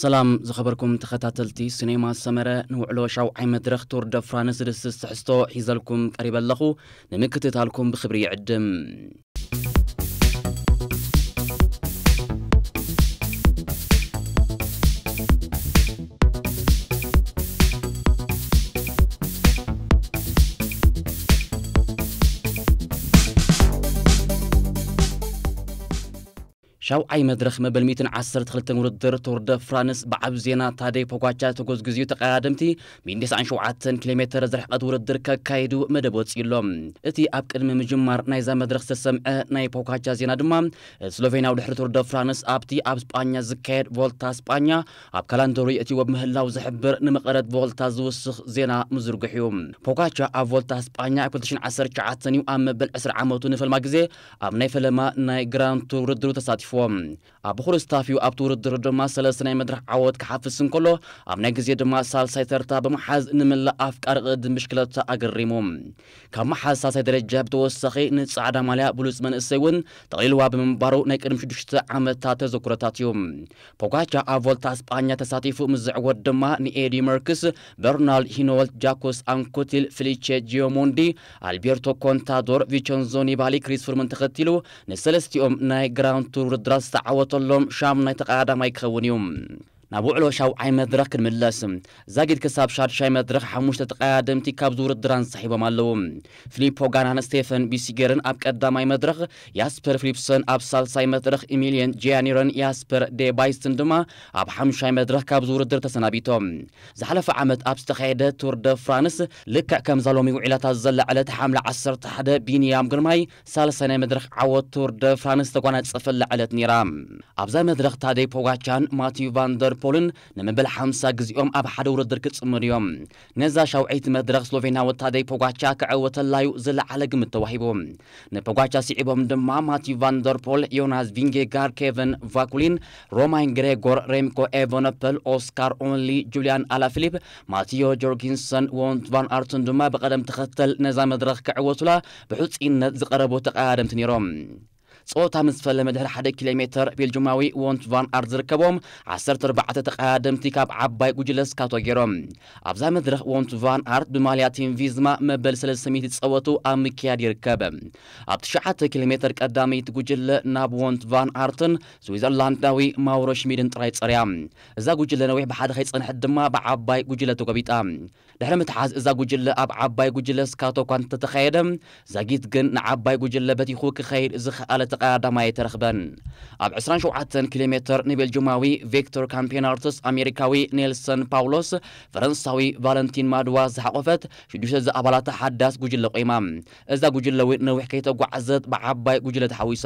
ሰላም ዝኸበርኩም ተኸታተልቲ ሲኔማ ሰመረ፣ ንውዕሎ ሻውዓይ መድረኽ ቱር ደ ፍራንስ ዝድስስ ትሕዝቶ ሒዘልኩም ቀሪበ ኣለኹ። ንምክትታልኩም ብኽብሪ ይዕድም። ሻውዓይ መድረኽ መበል ሚእትን ዓሰርተ ክልተን ውድድር ቱር ደ ፍራንስ ብዓብ ዜና ታደይ ፖጋቻ ተጎዝጉዝዩ ተቐዳደምቲ ሚእትን ተስዓን ሸውዓተን ኪሎ ሜትር ዝርሕቐት ውድድር ከካይዱ መደብ ወፂኡ ኣሎ። እቲ ኣብ ቅድሚ ምጅማር ናይዛ መድረኽ ዝተሰምዐ ናይ ፖጋቻ ዜና ድማ፣ ስሎቬንያዊ ድሕሪ ቱር ደ ፍራንስ ኣብቲ ኣብ ስጳኛ ዝካየድ ቮልታ ስጳኛ ኣብ ካላንደሩ የእትይዎ ብምህላው ዝሕብር ንመቐረት ቮልታ ዝውስኽ ዜና ምዝርግሕ እዩ። ፖጋቻ ኣብ ቮልታ ስጳኛ ኣብ ክልተ ሽሕን ዓሰርተ ትሽዓተን እዩ ኣብ መበል ዕስራ ዓመቱ ንፈልማ ግዜ ኣብ ናይ ፈለማ ናይ ግራንድ ቱር ውድድሩ ተሳቲፍዎ። ኣብ ብኹሉ ስታፍ እዩ ኣብቲ ውድድር ድማ ሰለስተ ናይ መድረኽ ዓወት ክሓፍስ እንከሎ፣ ኣብ ናይ ግዜ ድማ ሳልሳይ ተርታ ብምሓዝ ንመላእ ኣፍቃሪ ቅድድም ብሽክለታ ኣገሪሙ። ካብ መሓዝ ሳልሳይ ደረጃ ብተወሳኺ ንጻዕዳ ማልያ ብሉጽ መንእሰይ እውን ጠቕሊልዋ ብምንባሩ ናይ ቅድሚ ሽዱሽተ ዓመታት ተዘክሮታት እዩ። ፖጋቻ ኣብ ቮልታ ስጳኛ ተሳቲፉ ምስ ዝዕወት ድማ ንኤዲ መርክስ፣ በርናልድ ሂኖልት፣ ጃኮስ ኣንኮቲል፣ ፊሊቼ ጂዮሞንዲ፣ ኣልቤርቶ ኮንታዶር፣ ቪቸንዞ ኒባሊ፣ ክሪስ ፍሩምን ተኸቲሉ ንሰለስቲኦም ናይ ግራንድ ቱር ውድድራት ዝተዓወተሎም ሻምናይ ተቐዳዳማይ ክኸውን እዩ። ናብ ውዕሎ ሻውዓይ መድረኽ ክንምለስ። ዛጊድ ክሳብ ሻድሻይ መድረኽ ሓሙሽተ ተቐዳደምቲ ካብዚ ውድድር ኣንሳሒቦም ኣለዉ። ፊሊፖ ጋናን ስቴፈን ቢሲጌርን ኣብ ቀዳማይ መድረኽ፣ ያስፐር ፊሊፕሰን ኣብ ሳልሳይ መድረኽ፣ ኢሚልየን ጂያኒሮን ያስፐር ዴባይስትን ድማ ኣብ ሓሙሻይ መድረኽ ካብዚ ውድድር ተሰናቢቶም። ዝሓለፈ ዓመት ኣብ ዝተኻየደ ቱር ደ ፍራንስ፣ ልክዕ ከምዛ ሎሚ ውዒላታ ዘለዐለት ሓምለ ዓሰርተ ሓደ ቢንያም ግርማይ ሳልሳይ ናይ መድረኽ ዓወት ቱር ደ ፍራንስ ዝተጓናጸፈላ ዕለት ነይራ። ኣብዛ መድረኽ ታደይ ፖጋቻን ማቲዩ ቫንደርፖልን ንመበል ሓምሳ ግዜኦም ኣብ ሓደ ውድድር ክጽመዱ እዮም። ነዛ ሻውዐይቲ መድረኽ ስሎቬንያዊ ታደይ ፖጋቻ ክዕወተላዩ ዝለዓለ ግምት ተዋሂቡ። ንፖጋቻ ስዒቦም ድማ ማቲዩ ቫንደርፖል፣ ዮናስ ቪንጌጋር፣ ኬቨን ቫኩሊን፣ ሮማን ግሬጎር፣ ሬምኮ ኤቨነፐል፣ ኦስካር ኦንሊ፣ ጁልያን ኣላፊሊፕ፣ ማቲዮ ጆርጊንሰን፣ ዎንት ቫን ኣርትን ድማ ብቐደም ተኸተል ነዛ መድረኽ ክዕወቱላ ብሕጹይነት ዝቐረቡ ተቐዳደምቲ ነይሮም። ጸወታ ምስ ፈለመ ድሕሪ ሓደ ኪሎ ሜትር ቤልጁማዊ ዎንት ቫን ኣርት ዝርከቦም ዓሰርተ ኣርባዕተ ተቐዳደምቲ ካብ ዓባይ ጉጅለ ስካቶ ገይሮም። ኣብዛ መድረኽ ዎንት ቫን ኣርት ብማልያ ቲም ቪዝማ መበል ሰለስተ ሚእቲ ዝጸወቱ ኣብ ምክያድ ይርከብ። ኣብ ትሽዓተ ኪሎ ሜትር ቀዳመይቲ ጉጅለ ናብ ዎንት ቫን ኣርትን ስዊዘርላንዳዊ ማውሮ ሽሚድን ጥራይ ጸርያ። እዛ ጉጅለ ነዊሕ ብሓደ ከይጸንሐት ድማ ብዓባይ ጉጅለ ተጎቢጣ። ድሕሪ ምትሓዝ እዛ ጉጅለ ኣብ ዓባይ ጉጅለ ስካቶ እኳ እንተተኻየደ፣ ዛጊት ግን ንዓባይ ጉጅለ በቲኹ ክኸይድ ዝኸኣለ ተቐዳዳማይ ኣይተረኽበን። ኣብ ዕስራን ሸውዓተን ኪሎ ሜትር ንቤልጁማዊ ቪክቶር ካምፔናርትስ፣ ኣሜሪካዊ ኔልሰን ፓውሎስ፣ ፈረንሳዊ ቫለንቲን ማድዋ ዝሓቖፈት ሽዱሽተ ዝኣባላታ ሓዳስ ጉጅለ ቆይማ። እዛ ጉጅለ እውን ነዊሕ ከይተጓዓዘት ብዓባይ ጉጅለ ተሓዊሳ።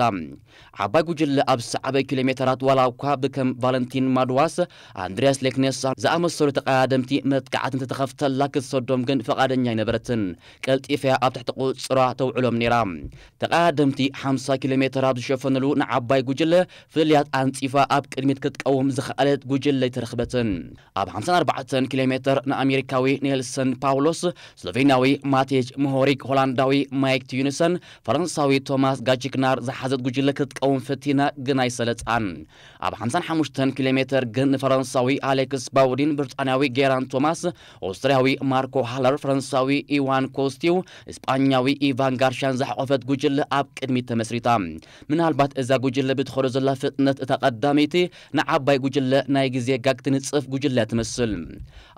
ዓባይ ጉጅለ ኣብ ዝሰዓበ ኪሎ ሜተራት ዋላ እኳ ብከም ቫለንቲን ማድዋስ፣ ኣንድሪያስ ሌክኔሳ ዝኣመሰሉ ተቐዳደምቲ መጥቃዕቲ እንተተኸፍተላ ክትሰዶም ግን ፍቓደኛ ኣይነበረትን። ቀልጢፋ ኣብ ትሕቲ ቁጽራ ተውዕሎም ነይራ። ተቐዳደምቲ ሓምሳ ኪሎ ሜተር ኣብ ዝሸፈንሉ ንዓባይ ጉጅለ ፍልልያት ኣንጺፋ ኣብ ቅድሚት ክትቀውም ዝኸኣለት ጉጅለ ኣይተረኽበትን። ኣብ ሓምሳን ኣርባዕተን ኪሎ ሜተር ንኣሜሪካዊ ኔልሰን ፓውሎስ፣ ስሎቬንያዊ ማቴጅ ሞሆሪክ፣ ሆላንዳዊ ማይክ ቲዩንሰን፣ ፈረንሳዊ ቶማስ ጋቺክናር ዝሓዘት ጉጅለ ክትቀውም ፈቲና ግን ኣይሰለጻን። ኣብ ሓምሳን ሓሙሽተን ኪሎ ሜተር ግን ንፈረንሳዊ ኣሌክስ ባውዲን፣ ብሪጣንያዊ ጌራን ቶማስ፣ ኦስትርያዊ ማርኮ ሃለር፣ ፈረንሳዊ ኢዋን ኮስቲው፣ እስጳኛዊ ኢቫን ጋርሻን ዝሓቖፈት ጉጅለ ኣብ ቅድሚት ተመስሪታ። ምናልባት እዛ ጉጅለ ብትኸዶ ዘላ ፍጥነት እታ ቀዳመይቲ ንዓባይ ጉጅለ ናይ ግዜ ጋግ ትንጽፍ ጉጅለ ትመስል።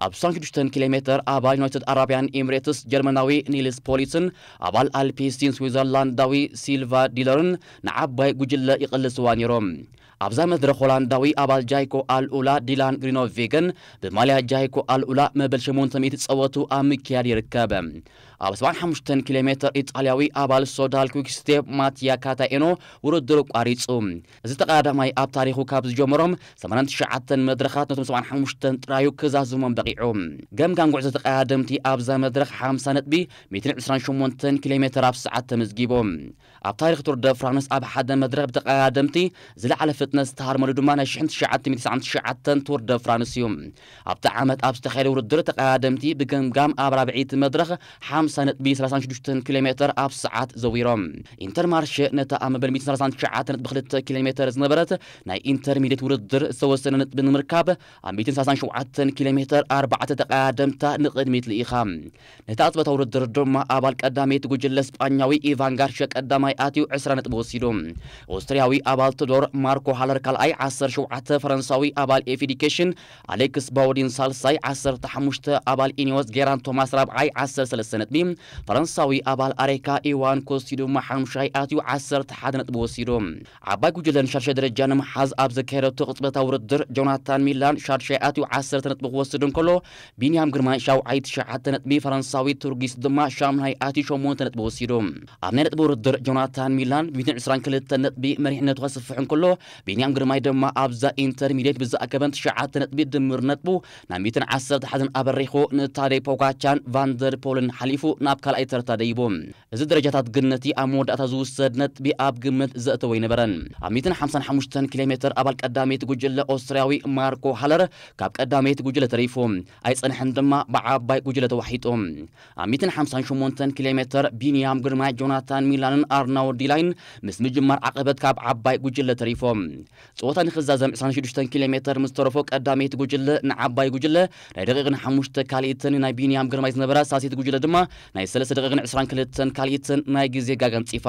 ኣብ ሱሳን ሽዱሽተን ኪሎ ሜተር ኣባል ዩናይትድ ኣረብያን ኤምሬትስ ጀርመናዊ ኒልስ ፖሊትን ኣባል ኣልፒስቲን ስዊዘርላንዳዊ ሲልቫ ዲለርን ንዓባይ ጉጅለ ይቕልስዋ ነይሮም። ኣብዛ መድረኽ ሆላንዳዊ ኣባል ጃይኮ ኣልኡላ ዲላን ግሪኖቬገን ብማልያ ጃይኮ ኣልኡላ መበል ሸሞንተ ሚእቲ ጸወቱ ኣብ ምክያድ ይርከብ። ኣብ ሰብዓን ሓሙሽተን ኪሎ ሜተር ኢጣልያዊ ኣባል ሶዳል ኩክስቴፕ ማቲያ ካታኤኖ ውድድሩ ኣቋሪጹ። እዚ ተቐዳዳማይ ኣብ ታሪኹ ካብ ዝጀመሮም ሰማንያን ትሽዓተን መድረኻት ነቶም ሰብዓን ሓሙሽተን ጥራዩ ክዛዝሞም በቒዑ። ገምጋም ጉዕዞ ተቐዳደምቲ ኣብዛ መድረኽ ሓምሳ ነጥቢ ሚእትን ዕስራን ሸሞንተን ኪሎ ሜተር ኣብ ሰዓት ተመዝጊቡ። ኣብ ታሪኽ ቱር ደ ፍራንስ ኣብ ሓደ መድረኽ ብተቐዳደምቲ ዝለዓለ ፍጥነት ነዝተሃርመሉ ድማ ናይ ሽሕን ትሽዓተ ሚእትን ትስዓን ትሽዓተን ቱር ደ ፍራንስ እዩ። ኣብቲ ዓመት ኣብ ዝተኻየደ ውድድር ተቐዳደምቲ ብገምጋም ኣብ ራብዐይቲ መድረኽ ሓምሳ ነጥቢ ሰላሳን ሽዱሽተን ኪሎ ሜተር ኣብ ሰዓት ዘዊሮም። ኢንተርማርሸ ነታ ኣብ መበል ሚእትን ሰላሳን ትሽዓተ ነጥቢ ክልተ ኪሎ ሜተር ዝነበረት ናይ ኢንተርሚዲየት ውድድር ዝተወሰነ ነጥቢ ንምርካብ ኣብ ሚእትን ሰላሳን ሸውዓተን ኪሎ ሜተር ኣርባዕተ ተቐዳደምታ ንቕድሚት ልኢኻ። ነታ ኣጽበታ ውድድር ድማ ኣባል ቀዳመይቲ ጉጅለ ስጳኛዊ ኢቫን ጋርሽያ ቀዳማይ ኣትዩ ዕስራ ነጥቢ ወሲዱ። ኦስትርያዊ ኣባል ቶዶር ማርኮ ሃለር ካልኣይ ዓሰርተ ሸውዓተ፣ ፈረንሳዊ ኣባል ኤፊዲኬሽን ኣሌክስ ባውዲን ሳልሳይ ዓሰርተ ሓሙሽተ፣ ኣባል ኢኒዮስ ጌራን ቶማስ ራብዓይ ዓሰርተ ሰለስተ ነጥቢ፣ ፈረንሳዊ ኣባል ኣሬካ ኢዋን ኮስቲ ድማ ሓሙሻይ ኣትዩ ዓሰርተ ሓደ ነጥቢ ወሲዱ። ዓባይ ጉጅለን ሻድሻይ ደረጃ ንምሓዝ ኣብ ዘካየደቶ ቅጽበታዊ ውድድር ጆናታን ሚላን ሻድሻይ ኣትዩ ዓሰርተ ነጥቢ ክወስድ እንከሎ፣ ቢንያም ግርማይ ሻውዓይ ትሽዓተ ነጥቢ፣ ፈረንሳዊ ቱርጊስ ድማ ሻምናይ ኣትዩ ሸሞንተ ነጥቢ ወሲዱ። ኣብ ናይ ነጥቢ ውድድር ጆናታን ሚላን ብሚእትን ዕስራን ክልተን ነጥቢ መሪሕነቱ ከስፍሕ እንከሎ፣ ቢንያም ግርማይ ድማ ኣብዛ ኢንተርሚዲየት ብዝኣከበን ትሽዓተ ነጥቢ ድምር ነጥቡ ናብ ሚእትን ዓሰርተ ሓደን ኣበሪኹ ንታደይ ፖጋቻን ቫንደር ፖልን ሓሊፉ ናብ ካልኣይ ተርታ ደይቡ። እዚ ደረጃታት ግን ነቲ ኣብ መወዳእታ ዝውሰድ ነጥቢ ኣብ ግምት ዘእተወ ኣይነበረን። ኣብ ሚእትን ሓምሳን ሓሙሽተን ኪሎ ሜተር ኣባል ቀዳመይቲ ጉጅለ ኦስትርያዊ ማርኮ ሃለር ካብ ቀዳመይቲ ጉጅለ ተሪፉ ኣይጸንሐን ድማ ብዓባይ ጉጅለ ተዋሒጡ። ኣብ ሚእትን ሓምሳን ሸሞንተን ኪሎ ሜተር ቢንያም ግርማይ፣ ጆናታን ሚላንን ኣርናውድ ዲላይን ምስ ምጅማር ዓቐበት ካብ ዓባይ ጉጅለ ተሪፎም። ጸወታ ንኽዛዘም ዕስራን ሽዱሽተን ኪሎ ሜተር ምስ ተረፎ ቀዳመይቲ ጉጅለ ንዓባይ ጉጅለ ናይ ደቂቕን ሓሙሽተ ካልኢትን ናይ ቢንያም ግርማይ ዝነበራ ሳልሰይቲ ጉጅለ ድማ ናይ ሰለስተ ደቂቕን ዕስራን ክልተን ካልኢትን ናይ ግዜ ጋግ ኣንጺፋ።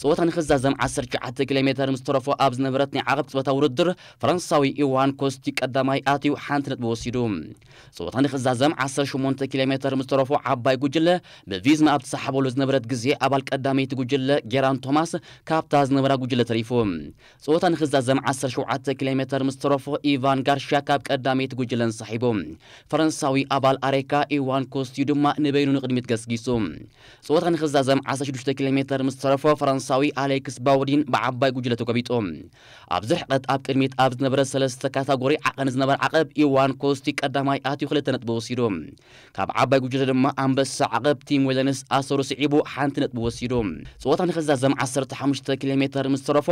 ጸወታ ንኽዛዘም ዓሰርተ ትሽዓተ ኪሎ ሜተር ምስ ተረፎ ኣብ ዝነበረት ናይ ዓቐብ ጸወታ ውድድር ፈረንሳዊ ኢዋን ኮስቲ ቀዳማይ ኣትዩ ሓንቲ ነጥቢ ወሲዱ። ጸወታ ንኽዛዘም ዓሰርተ ሸሞንተ ኪሎ ሜተር ምስ ተረፎ ዓባይ ጉጅለ ብቪዝማ ኣብ ተሳሓበሉ ዝነበረት ግዜ ኣባል ቀዳመይቲ ጉጅለ ጌራን ቶማስ ካብታ ዝነበራ ጉጅለ ተሪፉ። ጸወታ ንኽዛዘም ዓሰርተ ሸውዓተ ኪሎ ሜተር ምስ ተረፎ ኢቫን ጋርሽያ ካብ ቀዳመይቲ ጉጅለ እንሳሒቡ። ፈረንሳዊ ኣባል ኣሬካ ኢዋን ኮስቲ ድማ ንበይኑ ንቕድሚት ገስጊሱ። ጸወታ ንኽዛዘም ዓሰርተ ሽዱሽተ ኪሎ ሜተር ምስ ተረፎ ፈረንሳዊ ኣሌክስ ባውዲን ብዓባይ ጉጅለ ተጎቢጡ። ኣብዚ ርሕቀት ኣብ ቅድሚት ኣብ ዝነበረ ሰለስተ ካታጎሪ ዓቐን ዝነበረ ዓቐብ ኢዋን ኮስቲ ቀዳማይ ኣትዩ ክልተ ነጥቢ ወሲዱ። ካብ ዓባይ ጉጅለ ድማ ኣንበሳ ዓቐብ ቲም ዌለንስ ኣሰሩ ስዒቡ ሓንቲ ነጥቢ ወሲዱ። ጸወታ ንኽዛዘም ዓሰርተ ሓሙሽተ ኪሎ ሜተር ምስ ተረፎ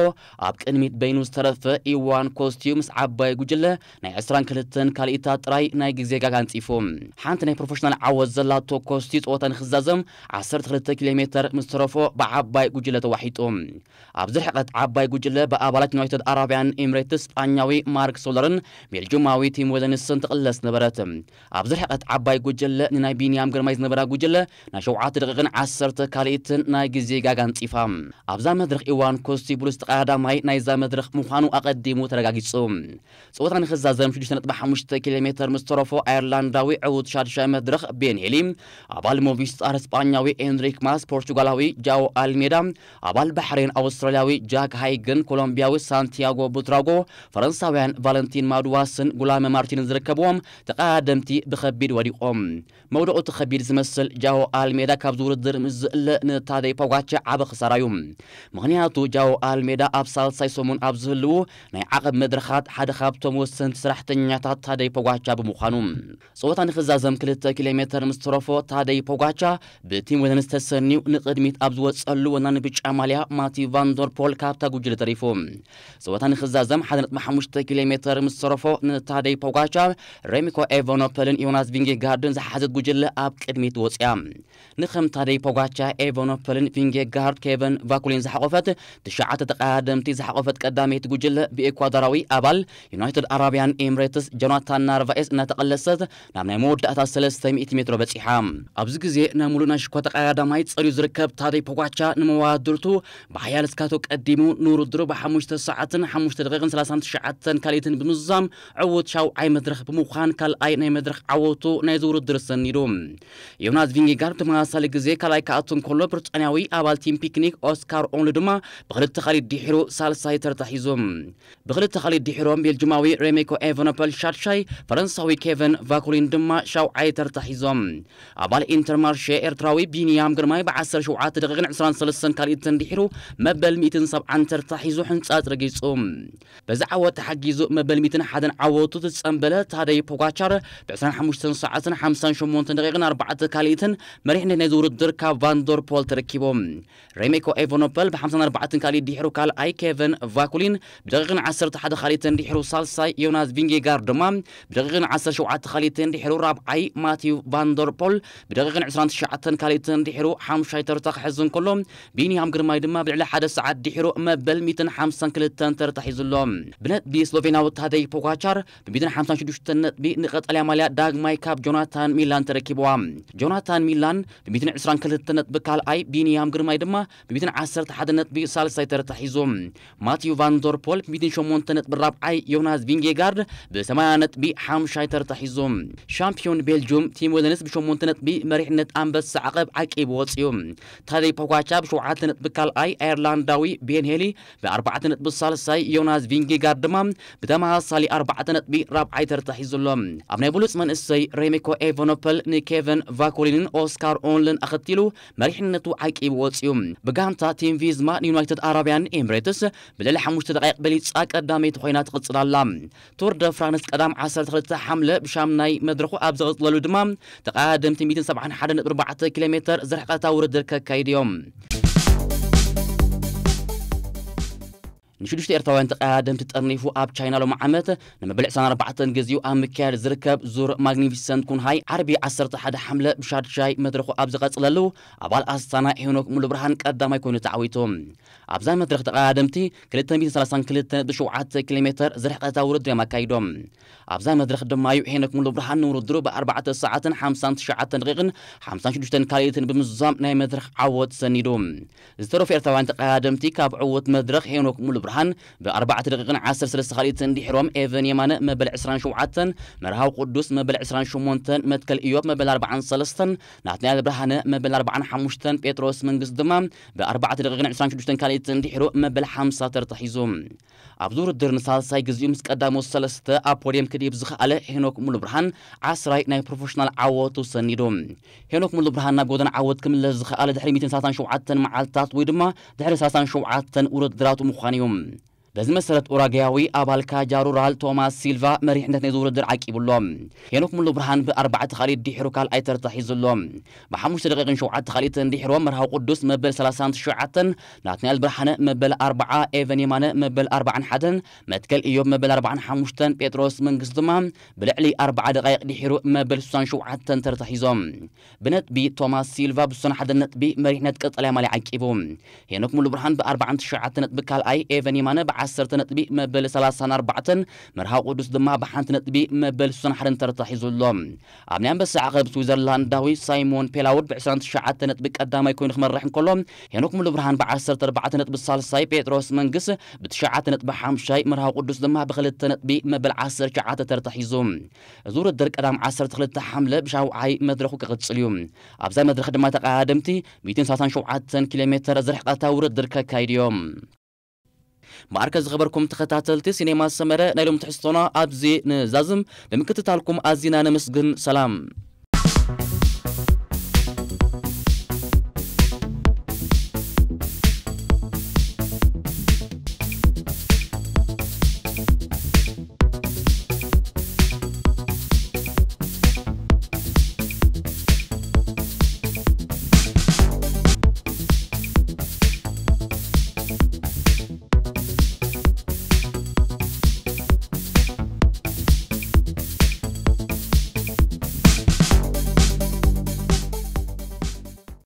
ኣብ ቅድሚት በይኑ ዝተረፈ ኢዋን ኮስቲዩ ምስ ዓባይ ጉጅለ ናይ ዕስራን ክልተን ካልኢታት ጥራይ ናይ ግዜ ጋግ ኣንጺፉ። ሓንቲ ናይ ፕሮፌሽናል ዓወት ዘላቶ ኮስቲ ጸወታ ንኽዛዘም ዓሰርተ ክልተ ኪሎ ሜተር ምስ ተረፎ ብዓባይ ጉጅለ ተዋሒጡ። ኣብዚ ርሕቀት ዓባይ ጉጅለ ብኣባላት ዩናይትድ ኣረብያን ኤምሬትስ ስጳኛዊ ማርክ ሶለርን ቤልጅማዊ ቲም ዌለንስን ትቕለስ ነበረት። ኣብዚ ርሕቀት ዓባይ ጉጅለ ንናይ ቢንያም ግርማይ ዝነበራ ጉጅለ ናይ ሸውዓተ ደቂቕን ዓሰርተ ካልኢትን ናይ ግዜ ጋግ ኣንጺፋ። ኣብዛ መድረኽ ኢዋን ኮስቲ ብሉጽ ተቐዳዳማይ ናይዛ መድረኽ ምዃኑ ኣቐዲሙ ተረጋጊጹ። ጸወታ ንኽዛዘም ሽዱሽተ ነጥቢ ሓሙሽተ ኪሎ ሜተር ምስ ተረፎ ኣየርላንዳዊ ዕዉት ሻድሻይ መድረኽ ቤን ሄሊ፣ ኣባል ሞቪስታር ስጳኛዊ ኤንሪክ ማስ፣ ፖርቹጋላዊ ጃኦ ኣልሜዳ፣ ኣባል ባሕሬን ኣውስትራልያዊ ጃክ ሃይግን ኮሎምቢያዊ ሳንቲያጎ ቡትራጎ፣ ፈረንሳውያን ቫለንቲን ማዱዋስን ጉላመ ማርቲንን ዝርከብዎም ተቐዳደምቲ ብኸቢድ ወዲቖም። መውደቑ እቲ ከቢድ ዝመስል ጃኦ ኣልሜዳ ካብዚ ውድድር ምስ ዝእለ ንታደይ ፖጋቻ ዓቢ ክሳራ እዩ። ምኽንያቱ ጃኦ ኣልሜዳ ኣብ ሳልሳይ ሰሙን ኣብ ዝህልዉ ናይ ዓቐብ መድረኻት ሓደ ካብቶም ወሰንቲ ሰራሕተኛታት ታደይ ፖጋቻ ብምዃኑ። ጸወታ ንኽዛዘም ክልተ ኪሎ ሜተር ምስ ተረፎ ታደይ ፖጋቻ ብቲም ዌለንስ ተሰንዩ ንቕድሚት ኣብ ዝወጸሉ ወናኒ ብጫ ማልያ ማቲ ቫንደርፖል ካብታ ጉጅለ ተሪፉ። ጸወታ ንኽዛዘም ሓደ ነጥቢ ሓሙሽተ ኪሎ ሜተር ምስ ተረፎ ንታደይ ፖጋቻ ሬሚኮ ኤቨኖፐልን ዮናስ ቪንጌጋርድን ዝሓዘት ጉጅለ ኣብ ቅድሚት ወጽያ። ንኸም ታደይ ፖጋቻ፣ ኤቨኖፐልን ቪንጌጋርድ፣ ኬቨን ቫኩሊን ዝሓቆፈት ትሽዓተ ተቐዳደምቲ ዝሓቆፈት ቀዳመይቲ ጉጅለ ብኤኳዶራዊ ኣባል ዩናይትድ ኣረብያን ኤምሬትስ ጆናታን ናርቫኤስ እናተቐለሰት ናብ ናይ መወዳእታ ሰለስተ ሚእቲ ሜትሮ በጺሓ። ኣብዚ ግዜ ናይ ሙሉእ ናይ ሽኳ ተቐዳዳማይ ጸርዩ ዝርከብ ታደይ ፖጋቻ ንመዋድርቱ ብሓያል ስካቶ ቀዲሙ ንውድድሩ ብሓሙሽተ ሰዓትን ሓሙሽተ ደቂቕን ሰላሳን ትሽዓተን ካልኢትን ብምዝዛም ዕዉት ሻውዓይ መድረኽ ብምዃን ካልኣይ ናይ መድረኽ ዓወቱ ናይዚ ውድድር ሰኒዱ። ዮናስ ቪንጌጋርድ ተመሳሳሊ ግዜ ካልኣይ ክኣቱ እንከሎ ብሪጣንያዊ ኣባል ቲም ፒክኒክ ኦስካር ኦንሉ ድማ ብኽልተ ካልኢት ድሒሩ ሳልሳይ ተርታ ሒዙ። ብኽልተ ካልኢት ድሒሮም ቤልጅማዊ ሬሜኮ ኤቨኖፐል ሻድሻይ፣ ፈረንሳዊ ኬቨን ቫኩሊን ድማ ሻውዓይ ተርታ ሒዞም። ኣባል ኢንተርማርሼ ኤርትራዊ ቢንያም ግርማይ ብዓሰርተ ሸውዓተ ደቂቕን ዕስራን ሰለስተን ካልኢትን ድሒሩ መበል ሚእትን ሰብዓን ተርታ ሒዙ ሕንጻጽ ረጊጹ። በዚ ዓወት ተሓጊዙ መበል ሚእትን ሓደን ዓወቱ ዝጸንበለ ታደይ ፖጋቻር ብዕስራን ሓሙሽተን ሰዓትን ሓምሳን ሸሞንተን ደቂቕን ኣርባዕተ ካልኢትን መሪሕነት ናይዚ ውድድር ካብ ቫንደርፖል ተረኪቡ። ሬሜኮ ኤቨኖፐል ብሓምሳን ኣርባዕተን ካልኢት ድሒሩ ካልኣይ፣ ኬቨን ቫኩ ፎክሊን ብደቂቕን ዓሰርተ ሓደ ካልኢትን ድሕሩ ሳልሳይ ዮናስ ቪንጌጋርድ ድማ ብደቂቕን ዓሰርተ ሸውዓተ ካልኢትን ድሕሩ ራብዓይ ማቲው ቫንደርፖል ብደቂቕን ዕስራን ትሽዓተን ካልኢትን ድሕሩ ሓምሻይ ተርታ ክሕዝ እንከሎ፣ ቢንያም ግርማይ ድማ ብልዕሊ ሓደ ሰዓት ድሕሩ መበል ሚእትን ሓምሳን ክልተን ተርታ ሒዙ ኣሎ። ብነጥቢ ስሎቬናዊ ታደይ ፖጋቻር ብ ሚእትን ሓምሳን ሽዱሽተን ነጥቢ ንቀጠልያ ማልያ ዳግማይ ካብ ጆናታን ሚላን ተረኪብዋ። ጆናታን ሚላን ብ ሚእትን ዕስራን ክልተን ነጥቢ ካልኣይ፣ ቢንያም ግርማይ ድማ ብ ሚእትን ዓሰርተ ሓደ ነጥቢ ሳልሳይ ተርታ ሒዙ። ማቲዩ ቫንደርፖል ብ ሚእትን ሸሞንተ ነጥቢ ራብዓይ፣ ዮናስ ቪንጌጋርድ ብ ሰማንያ ነጥቢ ሓምሻይ ተርታ ሒዙ። ሻምፒዮን ቤልጁም ቲም ወለንስ ብ ሸሞንተ ነጥቢ መሪሕነት ኣንበሳ ዓቐብ ዓቂቡ ወፂኡ። ታደይ ፖጋቻ ብ ሸውዓተ ነጥቢ ካልኣይ፣ ኣየርላንዳዊ ቤን ሄሊ ብ ኣርባዕተ ነጥቢ ሳልሳይ፣ ዮናስ ቪንጌጋርድ ድማ ብተመሳሳሊ ኣርባዕተ ነጥቢ ራብዓይ ተርታ ሒዙ ኣሎ። ኣብ ናይ ብሉፅ መንእሰይ ሬሜኮ ኤቨኖፐል ንኬቨን ቫኮሊንን ኦስካር ኦንልን ኣኸቲሉ መሪሕነቱ ዓቂቡ ወፂኡ። ብጋንታ ቲም ቪዝማ ንዩናይትድ ኣረብያን ኤምሬትስ ብልዕሊ ሓሙሽተ ደቃይቕ በሊፃ ቀዳመይቲ ኮይና ትቕፅል ኣላ። ቱር ደ ፍራንስ ቀዳም ዓሰርተ ክልተ ሓምለ ብሻምናይ መድረኹ ኣብ ዝቕፅለሉ ድማ ተቐዳደምቲ ሚእትን ሰብዓን ሓደን ነጥቢ ኣርባዕተ ኪሎ ሜተር ዝርሕቐታ ውድድር ከካይዱ እዮም። ንሽዱሽተ ኤርትራውያን ተቐዳደምቲ ጠርኒፉ ኣብ ቻይና ሎሚ ዓመት ንመበል ዕስራን ኣርባዕተን ግዜኡ ኣብ ምክያድ ዝርከብ ዙር ማግኒፊሰንት ኩንሃይ ዓርቢ ዓሰርተ ሓደ ሓምለ ብሻድሻይ መድረኹ ኣብ ዝቐጽለሉ ኣባል ኣስታና ሄኖክ ሙሉብርሃን ቀዳማይ ኮይኑ ተዓዊቱ። ኣብዛ መድረኽ ተቐዳደምቲ ክልተ ሚእትን ሰላሳን ክልተ ነጥቢ ሸውዓተ ኪሎ ሜተር ዝርሕቐታ ውድድር እዮም ኣካይዶም። ኣብዛ መድረኽ ድማ እዩ ሄኖክ ሙሉብርሃን ንውድድሩ ብኣርባዕተ ሰዓትን ሓምሳን ትሽዓተን ደቂቕን ሓምሳን ሽዱሽተን ካልኢትን ብምዝዛም ናይ መድረኽ ዓወት ሰኒዱ። ዝተረፉ ኤርትራውያን ተቐዳደምቲ ካብ ዕዉት መድረኽ ሄኖክ ሙሉብርሃን ብኣርባዕተ ደቂቕን ዓሰርተ ሰለስተ ካልኢትን ድሕሮም ኤቨን የማነ መበል ዕስራን ሸውዓተን፣ መርሃዊ ቅዱስ መበል ዕስራን ሸሞንተን፣ መትከል ኢዮብ መበል ኣርባዓን ሰለስተን፣ ናትናኤል ብርሃነ መበል ኣርባዓን ሓሙሽተን፣ ጴጥሮስ መንግስት ድማ ብኣርባዕተ ደቂቕን ዕስራን ሽዱሽተን ካልኢትን ድሕሩ መበል ሓምሳ ተርታ ሒዙ። ኣብዚ ውድድር ንሳልሳይ ግዜኡ ምስ ቀዳሞት ሰለስተ ኣብ ፖድየም ክድይብ ዝኸኣለ ሄኖክ ሙሉብርሃን ዓስራይ ናይ ፕሮፌሽናል ዓወቱ ሰኒዱ። ሄኖክ ሙሉብርሃን ናብ ጎደና ዓወት ክምለስ ዝኸኣለ ድሕሪ ሚእትን ሰላሳን ሸውዓተን መዓልታት ወይ ድማ ድሕሪ ሰላሳን ሸውዓተን ውድድራቱ ምዃኑ እዩ። በዚ መሰረት ኡራጋያዊ ኣባል ካጃ ሩራል ቶማስ ሲልቫ መሪሕነት ናይዚ ውድድር ዓቂቡ ኣሎ። ሄኖክ ሙሉብርሃን ብኣርባዕተ ካልኢት ድሒሩ ካልኣይ ተርታ ሒዙ ኣሎ። ብሓሙሽተ ደቂቕን ሸውዓተ ካልኢትን ድሒሮም መርሃዊ ቅዱስ መበል ሰላሳን ትሽዓተን፣ ናትናኤል ብርሃነ መበል ኣርባዓ፣ ኤቨን የማነ መበል ኣርባዓን ሓደን፣ መትከል ኢዮብ መበል ኣርባዓን ሓሙሽተን፣ ጴጥሮስ መንግስቱ ድማ ብልዕሊ ኣርብዓ ደቃይቕ ድሒሩ መበል ስሳን ሸውዓተን ተርታ ሒዞም። ብነጥቢ ቶማስ ሲልቫ ብስሳን ሓደ ነጥቢ መሪሕነት ቀጠልያ ማልያ ዓቂቡ። ሄኖክ ሙሉብርሃን ብኣርባዓን ትሽዓተ ነጥቢ ካልኣይ፣ ኤቨን የማነ ብዓሰርተ ነጥቢ መበል ሰላሳን ኣርባዕተን፣ መርሃዊ ቅዱስ ድማ ብሓንቲ ነጥቢ መበል ስሳን ሓደን ተርታ ሒዙ ኣሎ። ኣብ ናይ ኣንበሳ ዓቐብ ስዊዘርላንዳዊ ሳይሞን ፔላውድ ብዕስራን ትሽዓተ ነጥቢ ቀዳማይ ኮይኑ ክመርሕ እንከሎ፣ ሄኖክ ሙሉብርሃን ብዓሰርተ ኣርባዕተ ነጥቢ ሳልሳይ፣ ጴጥሮስ መንግስ ብትሽዓተ ነጥቢ ሓምሻይ፣ መርሃዊ ቅዱስ ድማ ብክልተ ነጥቢ መበል ዓሰርተ ትሽዓተ ተርታ ሒዙ። እዚ ውድድር ቀዳም ዓሰርተ ክልተ ሓምለ ብሻውዓይ መድረኹ ክቕጽል እዩ። ኣብዛ መድረኽ ድማ ተቐዳደምቲ ሚእትን ሰላሳን ሸውዓተን ኪሎ ሜተር ዝርሕቐታ ውድድር ከካይዱ እዮም። ማዕርከ ዝኸበርኩም ተኸታተልቲ ሲኔማ ሰመረ፣ ናይ ሎም ትሕዝቶና ኣብዚ ንዛዝም። ብምክትታልኩም ኣዚና ነመስግን። ሰላም።